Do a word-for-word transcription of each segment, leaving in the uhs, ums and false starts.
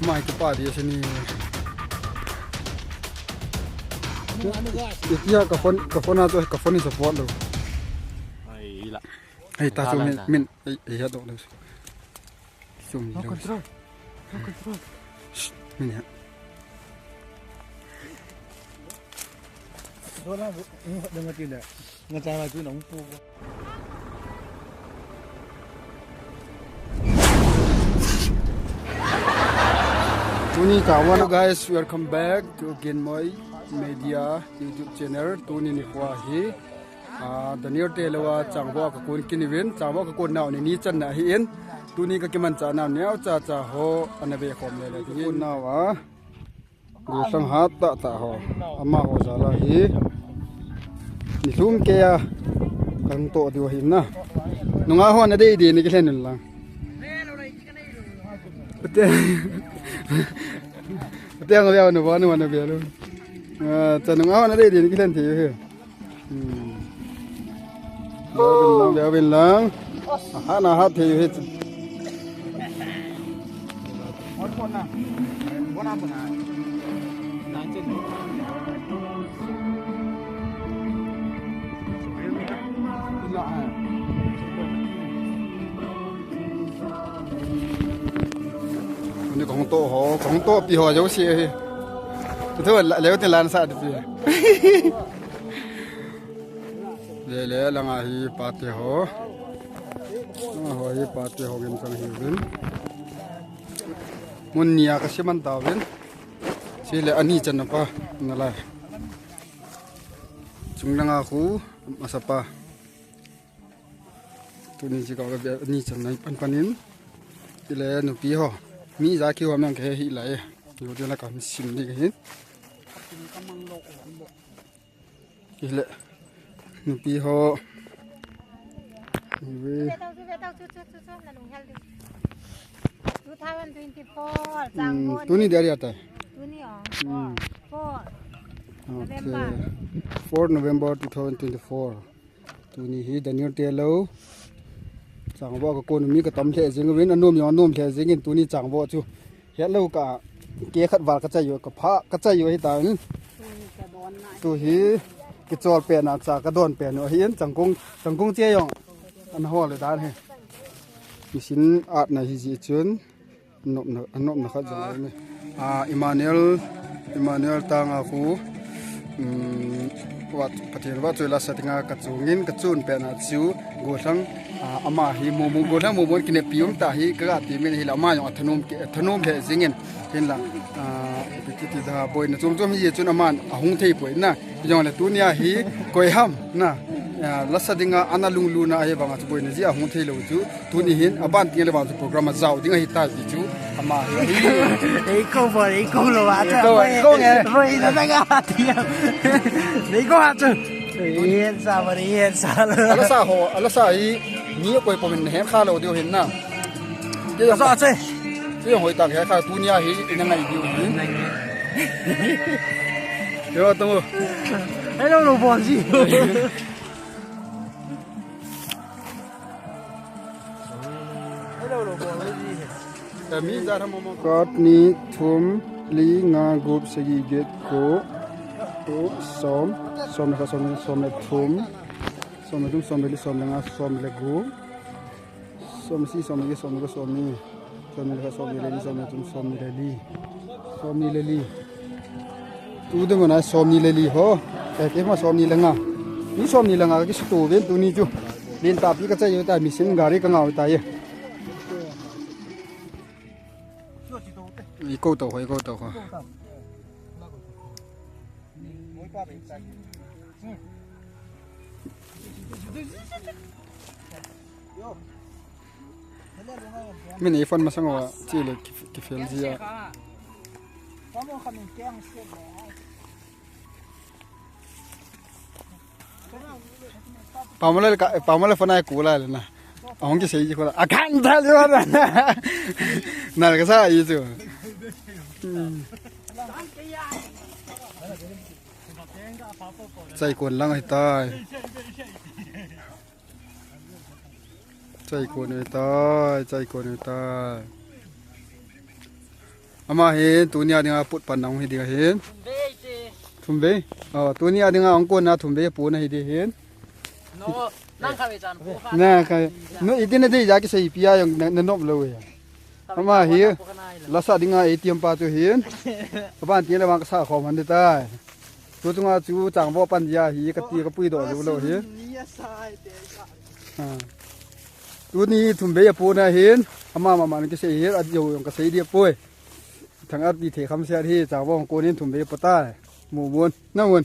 Mai kipa di sini. Iti ya ka phone, ka phone a chu, ka phone hi support lo. Ai la. Ai ta chu min, min, ai, ai ya do lo. Sum. No control. No control. Shh, min ya. Dola, dengar tidak. Ngetai maju nang pu. Tuni ka wan. Hello guys, welcome back to Genmoi Media YouTube channel. Tuni nikho hi, ah, Daniel Tailou a changvoh a ka kon kit uvin, changvoh ka kon nau ni ni channa ahin. Tuni ka kimanchah nau neocha cha ho ana ve khom le le ding in. Kon nau a. Gollhang hat tah tah ho. Amaho jal a hi. Nilhum kei a. Kang toh diu ahi na. Nungah ho ana dei dei ni kilhen un lang. Pateng. Pateng a veu na vanu ana veu. Ah, cha nungah ho ana dei dei ni kilhen thei u hi. Hmm. Veu vin lang, veu vin lang. Ahat na hat thei u hi. Tuni kahung toh ho, kahung toh pi ho jouse hi. Thu la, leu tin lan sa di pi. Le, le, langa hi pate ho. Langa ho hi pate ho gin chang hi vin. Mun ni a ka siman ta vin. Chule ani channa pa, na lai. Chung langa khu, masa pa. Tuni chi ka ve ani channa pan pan in. Chule nupi ho. Mi ja ki ho mang ke hi lai. Yo de la ka sim di ka hin. Ile. Nupi ho. Ive. Two thousand twenty-four, hmm, changvoh tuni ni. Dia dia tai. Tuni oh. Hmm. Four. Four. Okay. November. Four November two thousand twenty-four. Tuni hi Daniel Tailou. Changvoh ka kon mi ka tam lheh jing uvin, anom jong anom lheh jing in tuni changvoh chu. Hetlou ka, kei khat val ka chai u, ka pha, ka chai u ahi tan. Tu hi, kichol pen a cha ka don pen u ahin, changkong, changkong che jong. Ana hol le dan hi. Machine at na hi ji chun. Nopna, nopna khat jong ahi me. Ah, Emmanuel, Emmanuel tang a khu, um, Pathen vahchoi lasa dinga ka chungin, ka chun pen a chu, gollhang, ah, ama hi momo, gollhang momo kineppi um ta hi, ka ga ti min hi la ama jong athanom ki, athanom lheh jing in, hin la, ah, ipi ti ti da boina chom chom hi chun aman ahung thei poi na, jong le tuni a hi, koi ham na, ah, lasa dinga ana lunglut na ahi vang a chu boina ji ahung thei lou chu, Tuni hin, aban teng le vang chu program a jao ding ahi tai ti chu, ama hi. Ei ko bo, ei ko lou a, ei ko, ei ko nge. Bo, ei na na ga ti. Ei ko ha chu. Ei sa bo, ei sa. Ala sa ho, ala sa hi, ni koi po min he kha lou diu hin na. Ke sa che. Ke hoi ta he kha tuni a hi, ina ngai diu hin. Yo, tamo. Hello, lo bo ji. Khat, ni, thum, li, nga, gup, sagi, get, ko, ko, som, som le khat, som le, som le thum, som le thum, som le li, som le nga, som le gup, som le sagi, som le get, som le ko, som le. Somni le khat, somni le ni, somni le thum, somni le li. Somni le li. Tu ding na somni le li ho. Eh, keima somni le nga. Ni somni le nga ka kisuto uvin tuni chu. Lentah pi ka chai u tai, machine gari ka ngah u tai. I ko to ho, i ko to ho. Min iPhone masang uva, chule ki, ki fail jia. Pamole ka, pamole phone ai kula le na. Ahung kisei ji kula. Akan tha le na. Na ka sa i chu. Hmm. Chai kon lang ahi tai. Chai kon ahi tai, chai kon ahi tai. Ama hi, tuni a dinga put pan nang hi ding ahin. Thum vei. Oh, tuni a dinga ong kona thum vei puna hi ding ahin. No, nang kha ve chan pu kha. Na kha. No, itin na dei ja kisei pia jong na, na nop lou e. Ama hi, lasa dinga A T M pa chu hin. Aban tin le bang kasa khom han ding tai. Tu tunga chu chang vo pan dia hi kati ka pui doh lou lou hi. Ah. Tuni thum vei a puna hin. Ama mama na kisei hin, a jo jong kasei dia poi. Thang arpi the kham siat hi, chang vo hong konin thum vei pota. Mu mun, na mun.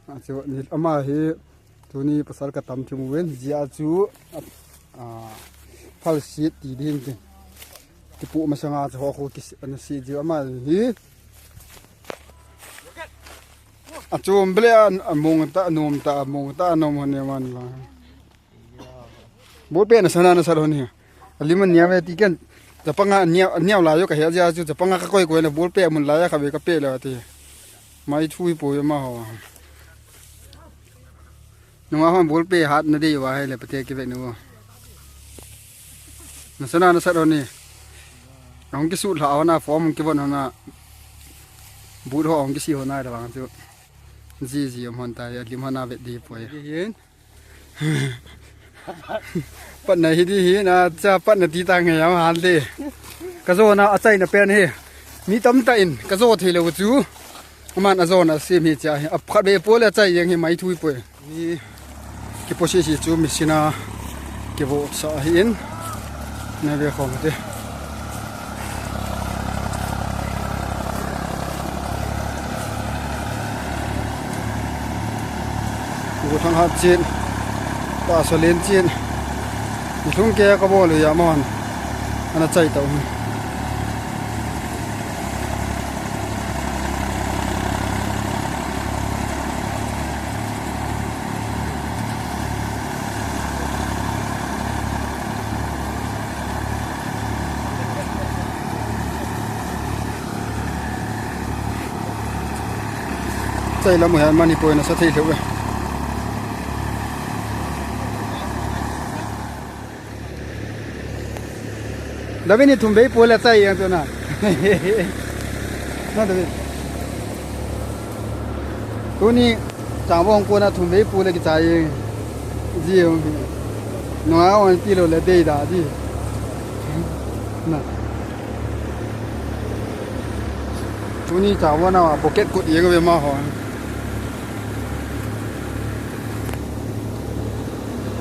A chu ni ama hi, tuni pasal ka tam thi mu ven, jia chu, a, phal sit ti din tin. Kipu masanga chu ho khu kis, ana si ji ama hi. A chu um ble a, a mong ta, a nom ta, a mong ta, a nom hon ne man la. Ball pet na sana na sa lhon hi. Alim ania ve ti ken. Chapanga ania, ania la jo ka he ja chu chapanga ka koi koi na ball pet mun la ja ka ve ka pet la ti. Mai thui po ma ho. Nunga hon ball pet hat na dei va he le pate ki ve nu. Na sana na sa lhon hi. Hong ki su la na form ki von na. Ball ho hong ki si ho na da bang chu. Ji ji um hon ta alim hon na ve di po. Patna hi di hi na cha patna ti ta nge yam han le. Ka jo na a chai na pen hi. Mi tam ta in ka jo thei lo chu. Aman a jo na sim hi cha hi. A phat be po le chai yang hi mai thui po. Ni ki po si si chu mi sina ki vo sa hi in. Na ve khom te. Gu thang hat chin. Ta so len chin. Ni thung ke ka bol ya mon. Ana chai tau. Chai lam u hian Manipur in a sa thei hleuh e. David ni thum vei pu le chai ang tu na. Na David. Tuni chang vong ko na thum vei pu le ki chai ang. Ji ang. Nunga ang ti lo le dei da ji. Na. Tuni chang vong na pocket kut ang ve ma ho.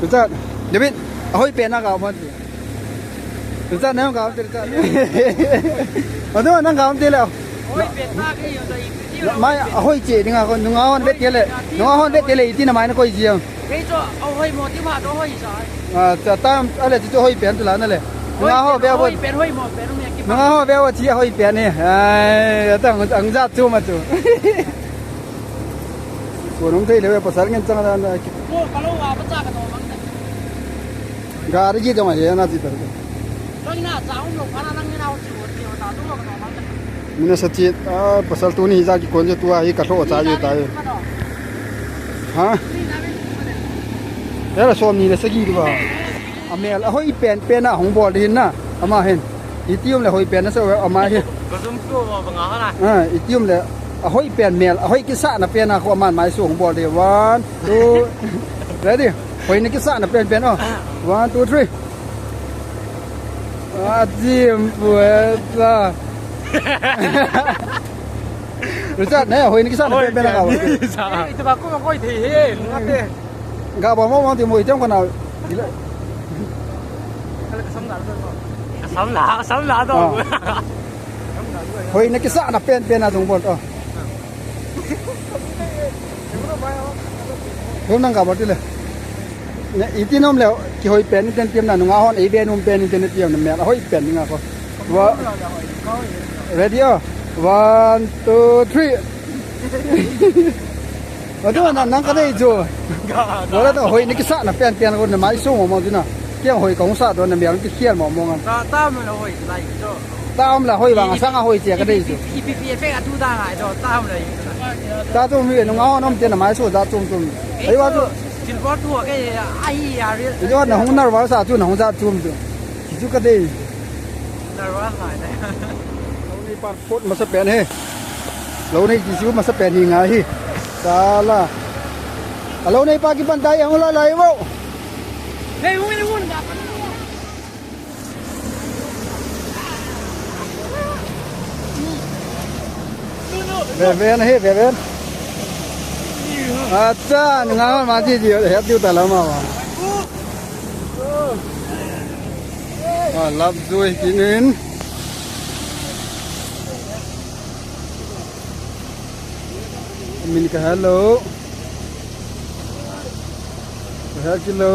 Richard, David, ahoi pen na ka mon. Richard, nang ka te Richard. Ado nang ka te le. Hoi pen ta ke yo da i video. Mai ahoi che dinga ko nunga hon vet ke le. Nunga hon vet ke le iti na mai na koi ji ang. Kei cho ahoi mo ti ma do hoi sa. Ah, ta tam ale ti cho hoi pen tu la na le. Nunga ho be bo. Hoi pen hoi mo pen mi ki. Nunga ho be bo ti hoi pen ni. Ai, ta ang ja chu ma chu. Ko nung thei le pasal ngen chang da na. Ko ka lo wa pa cha ka no mang. Gari ki jong ahi na ti ta. Nang na cha um lo pa na nang na ho chi ho ti ho ta tu lo ka mang ta. Mina sa chi, ah, pasal tuni hi ja ki kon je tu ahi ka thlo cha je ta. Ha? Era som ni le sagi ba. Amel ahoi pen pen a hong bol din na. Ama hin. Itium le hoi pen na sa ama hin. Ka zum tu ba nga ha na. Ah, itium le ahoi pen mel, ahoi kisa na pen a ko aman mai su hong bol de. One, two, ready? Hoi na kisa na pen pen, oh. One, two, three. Ah, Jim, pueta. Richard, ne, hoi na kisa na pen pen ka. Oi, sa. Ito ba ko ko thei he, ngate. Ga ba mo mo ti mo itium ko na. Ka sam la, ka sam la to. Ah. Hoi na kisa na pen pen a tung bol to. Hoi nang ka bol ti le. Ne, iti nom le, ki hoi pen ni ten tiam na, nunga hon, ei be num pen ni ten tiam na, mel, hoi pen ni nga ko. Wa-, ready, oh? One, two, three. Adu na, nang ka dei jo. Wala to, hoi ni kisa na pen pen ko na mai so mo mo dina. Kiang hoi kong sa do na, mel ki kian mo mo ngan. Ta, ta mo na hoi, lai jo. Ta om la hoi vang, sang a hoi che ka dei chu. I P P effect a tu ta ngai do, ta om la i. Ta tu mi nung a hon om te na mai so da tum tum. Ei wa tu. Silver tu ke ai ya real. Ei wa na hung nar wa sa tu na hung sa tum tu. Chu ka dei. Na ruan lai ne. Lou nei pan phot masa pen he. Lou nei kisu masa pen hi ngai hi. Sala. A lou nei pa kipan tai hung la lai vo. Hey, hung ni hung. Ve ve na he, ve ve. Acha, nga ma ji ji, he diu ta la ma ma. Ah, lap zui kinin. Min ka hello. Ka her kilo.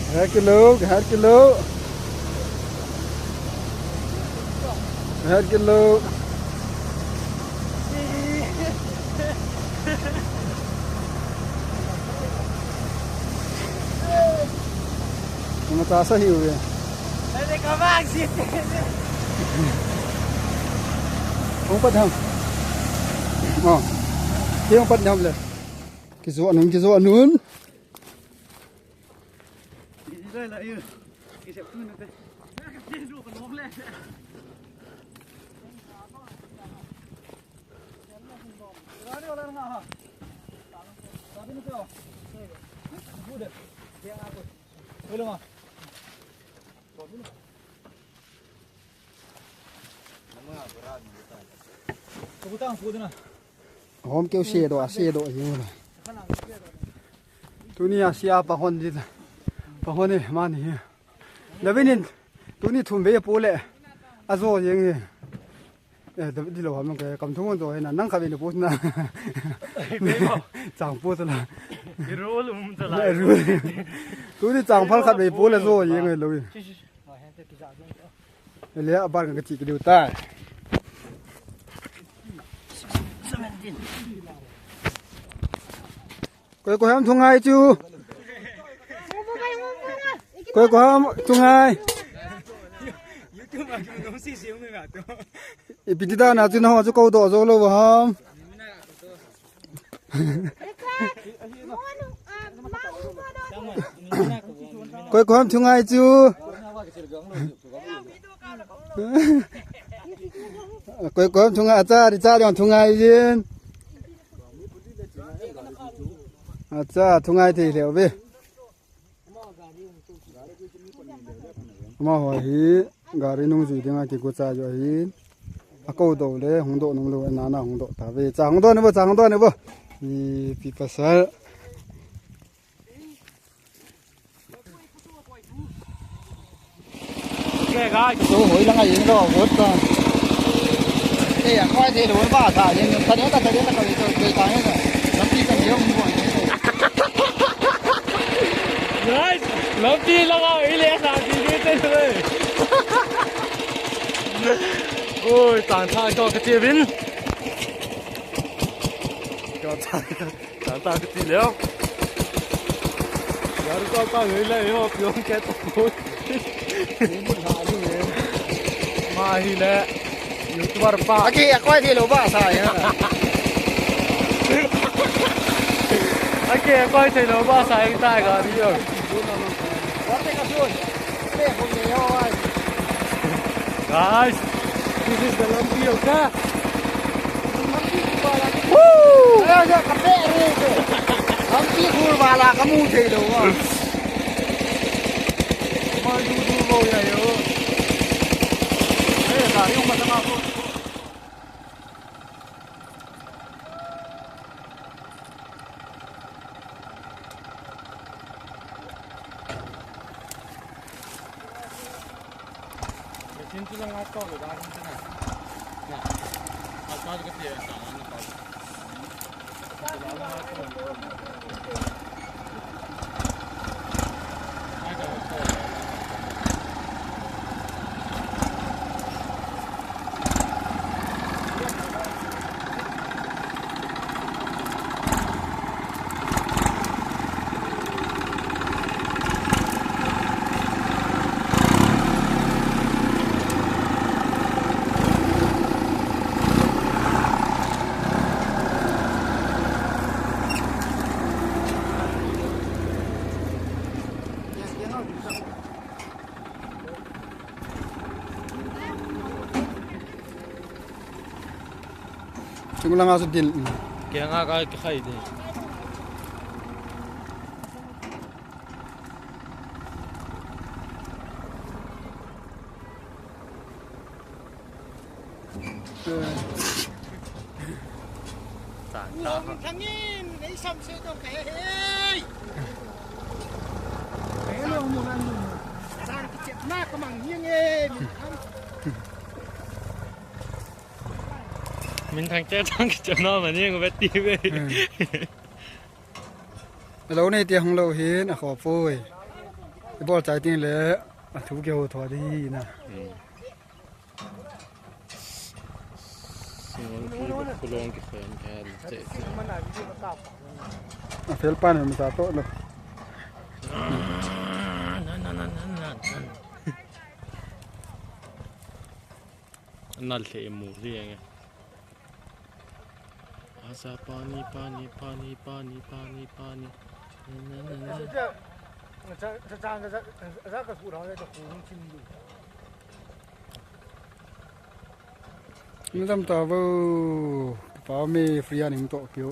Ka her kilo, ka her kilo. Ka her kilo. Mata sa hiu ve. Hung pat ham. Oh. Ki hung pat ham le. Kizo anun, kizo anun. Hom keu se do, a se do, jing la. Tuni a sia pa hon di ta. Pa hon e, mani he. David in, tuni thum ve po le. A zo jing e. Eh, David di lo ham ke, kam thum zo he na, nang kha ve ni po na. Chang po ta la. I ro lum ta la. Tuni chang phal khat ve po le zo jing e lo. Le abar ka ti ki diu tai. Koi koi ham thungai chu. Koi koi ham thungai. Ipi ti dan a chu na ho chu kou do zo lo ham. Koi koi ham thungai chu. Koi koi ham thungai, acha, di cha, di ham thungai jin. Acha, thungai thei leu ve. Amaho hi gari nung jui dinga kigucha jo ahin. Akou do le, hung do nung lo, nana hung do ta ve. Cha hung do ni bo, cha hung do ni bo. Ipi pasal. Ke gai ka so hoi lang ai lo, got ta. Te ya koi te lo ba ta, yen ta ne ta, ta ne ta ka to, ta ne ta. Lampi ka ni hung bo. Guys, lampi la ba ile sa ti ke te le. Oi, tang tha ko ka ti vin. Ko ta. Tang tang ka ti leo. Gari ko pa ngai le ho piong ke to. Ma hi le. YouTuber pa. Aki akoi thei lo ba sa ya. Aki akoi thei lo ba sa ya ta gari yo. Wa te ka sun. Te ho le yo ai. Guys, this is the Lampi of Death. Woo! Lampi khul bala kamu thei lou a. Mai du du mo ya yo. Eh, gari um ma tanga ko. Chung langa chu din. Kei nga ka kikhai di. Thangin, ei sam se dong ka he. Hello, mo lang. Sang kichep na ka mang hiang e. Min thang che thang kichep na ma ni ngo bet ti ve. Hello, nei ti hung lo hin a kho poi. I bol chai tin le a thu ke ho tho di na. Singol ki ko long ki khen khen che che. A fel pan mi sa to lo. Na na na na na. Nal the mu li nge. Asa pani pani pani pani pani pani. Na na na na. Ni tam ta vo. Pa me free ani to pio.